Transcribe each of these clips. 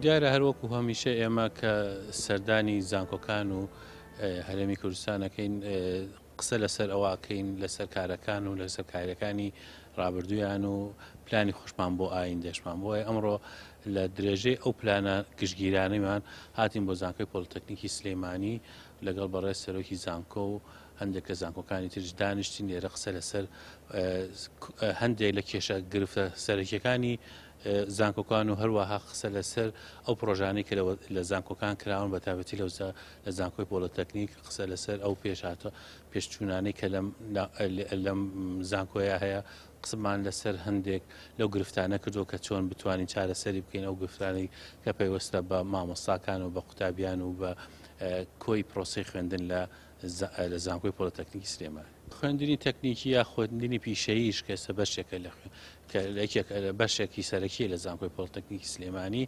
دیارە هەروەکو هەمیشە ئێمە کە سەردانی زانکۆکان و هەرێمی کوردستان ئەکەین قسە لەسەر ئەوە ئەکەین لەسەر کارەکان و لەسەر کارەکانی ڕابردوویان و پلانی خۆشمان بۆ ئایندەشمان بۆیە ئەمڕۆ لە درێژەی ئەو پلانە گشتگیرانەمان هاتین بۆ زانکۆی پۆلیتەکنیکی سلەیمانی لەگەڵ بەڕێز سەرۆکی زانکۆ و هەندێک لە زانکۆکانی تریش دانیشتین لێرە قسە لەسەر هەندێک لە کێشە گرفتە سەرەکیەکانی زانکۆکان و هەروەها قسە لەسەر ئەو پرۆژانەی کە لە زانکۆکان کراون بە تایبەتی لە زانکۆی پۆلۆتەکنیک قسە لەسەر ئەو پێشهاتە پێشچوونانەی کە لەم زانکۆیە هەیە قسەمان لەسەر هەندێک لەو گرفتانە کردووە کە چۆن بتوانین چارەسەری بکەین ئەو گرفتانەی کە پەیوەستە بە مامۆستاکان و بە قوتابیان و بە کۆی پرۆسەی خوێندن لە لە زانکۆی پۆلۆتەکنیکی سلێمانی. خوێندنی تەکنیکی یا خوێندنی پیشەییش کە ئێستا بەشێکە لە کە یەکێک بەشێکی سەرەکیە لە زانکۆی پۆلۆتەکنیکی سلێمانی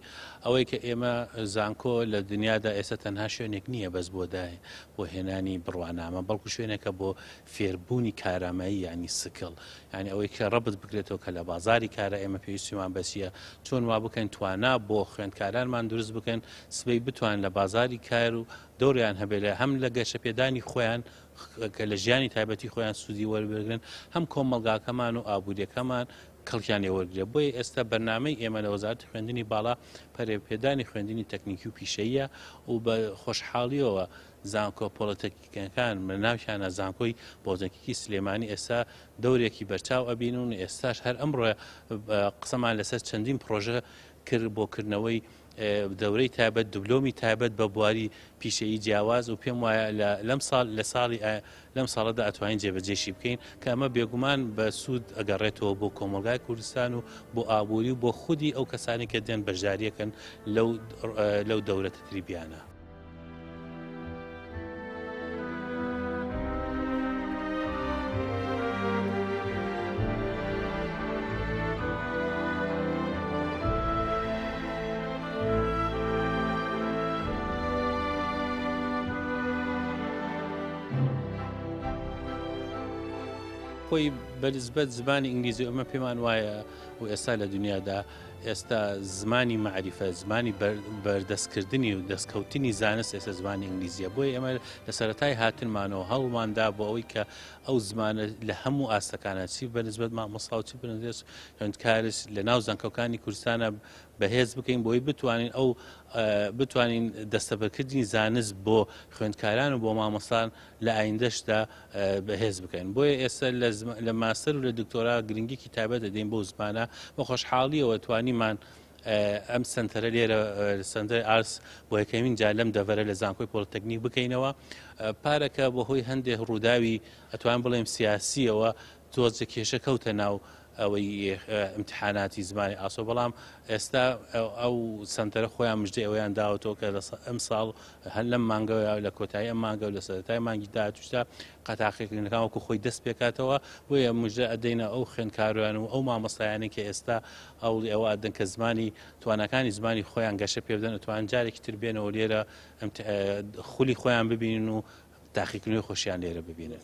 ئەوەی کە ئێمە زانکۆ لە دنیادا ئێستا تەنها شوێنێک نییە بەس بۆ دای بۆ هێنانی بڕوانامە بەڵکو شوێنێکە بۆ فێربوونی کارامەیی یعنی skill یعنی ئەوەی کە ڕەبت بکرێتەوە کە لە بازاری کارە ئێمە پێویستیمان بەچیە چۆن وا بکەین توانا بۆ خوێندکارانمان دروست بکەن سبەی بتوان لە بازاری کار و دەوریان هەبێت لە هەم لە گەشەپێدانی خۆیان کە لە ژیانی تایبەتی خۆیان سوودی وەربگرن هەم کۆمەڵگاکەمان و ئابووریەکەمان کەڵکیان لێ وەرگرێت بۆیە ئێستا بەرنامەی ئێمە لە وەزارەتی خوێندنی باڵا پەرەپێدانی خوێندنی تەکنیکی و پیشەییە و بە خۆشحاڵیەوە زانکۆ پۆلۆتەکنیکەکان لە ناویانە زانکۆی پۆلۆتەکنیکی سلێمانی ئێستا دەورێکی بەرچاو ئەبینن و ئێستاش هەر ئەمڕۆ قسەمان لەسەر چەندین پرۆژە کرد بۆ کردنەوەی دەورەی تایبەت دبلۆمی تایبەت بە بواری پیشەیی جیاواز و پێم وایە لەم ساڵ لە ساڵی لەم ساڵەدا ئەتوانین جێبەجێشی بکەین کە ئەمە بێگومان بە سوود ئەگەڕێتەوە بۆ کۆمەڵگای کوردستان و بۆ ئابووری و بۆ خودی ئەو کەسانی کە دێن بەشداریەکەن لەو لەو دەورە تەدریبیانە. خۆی بەنسبەت زمانی ئینگلیزی ئەمە پێمان وایە و ئێستا لە دنیادا ئێستا زمانی مەعریفە، زمانی بەردەستکردنی و دەستکەوتنی زانست ئێستا زمانی ئینگلیزیە بۆیە ئێمە لە سەرەتای هاتنمانەوە هەوڵماندا بۆ ئەوەی کە ئەو زمانە لە هەموو ئاستەکانە چی بەنسبەت مامۆستا و چی بەنسبەت خوێندکارش لە ناو زانکۆکانی کوردستانە بەهێز بکەین بۆی بتوانین ئەو بتوانین دەستەبەرکردنی زانست بۆ خوێندکاران و بۆ مامۆستان لە ئایندەشدا بەهێز بکەین بۆیە ئێستا لە ماستەر و لە دکتۆرا گرنگیکی تایبەت دەدەین بەو زمانە بە خۆشحاڵیەوە توانیمان ئەم سنتەرە لێرە سنتەر ئارس بۆ یەکەمین جار لەم دەڤەرە لە زانکۆی پۆلیتەکنیک بکەینەوە پارەکە بەهۆی هەندێک ڕووداوی ئەتوان بڵێم سیاسیەوە تۆزێک کێشە کەوتە ناو ئەوەی ئیمتحاناتی زمانی ئاسۆ بەڵام ئێستا ئەو سەنتەرە خۆیان مژدەی ئەوەیان داوەتەوە کە لە ئەمساڵ هەر لەم مانگەوە لە کۆتایی ئەم مانگە و لە سەرەتای مانگی داهاتووشدا قەتاقیکردنەکان وەکو خۆی دەست پێکاتەوە بۆیە مژدە ئەدەینە ئەو خوێندکاران و ئەو مامۆستایانەی کە ئێستا هەوڵی ئەوە ئەدەن کە زمانی تواناکانی زمانی خۆیان گەشە پێ بدەن ئەتوان جارێکی تر بێنەوە لێرە خولی خۆیان ببینن و تاقیکردنەوەی خۆشیان لێرە ببینن.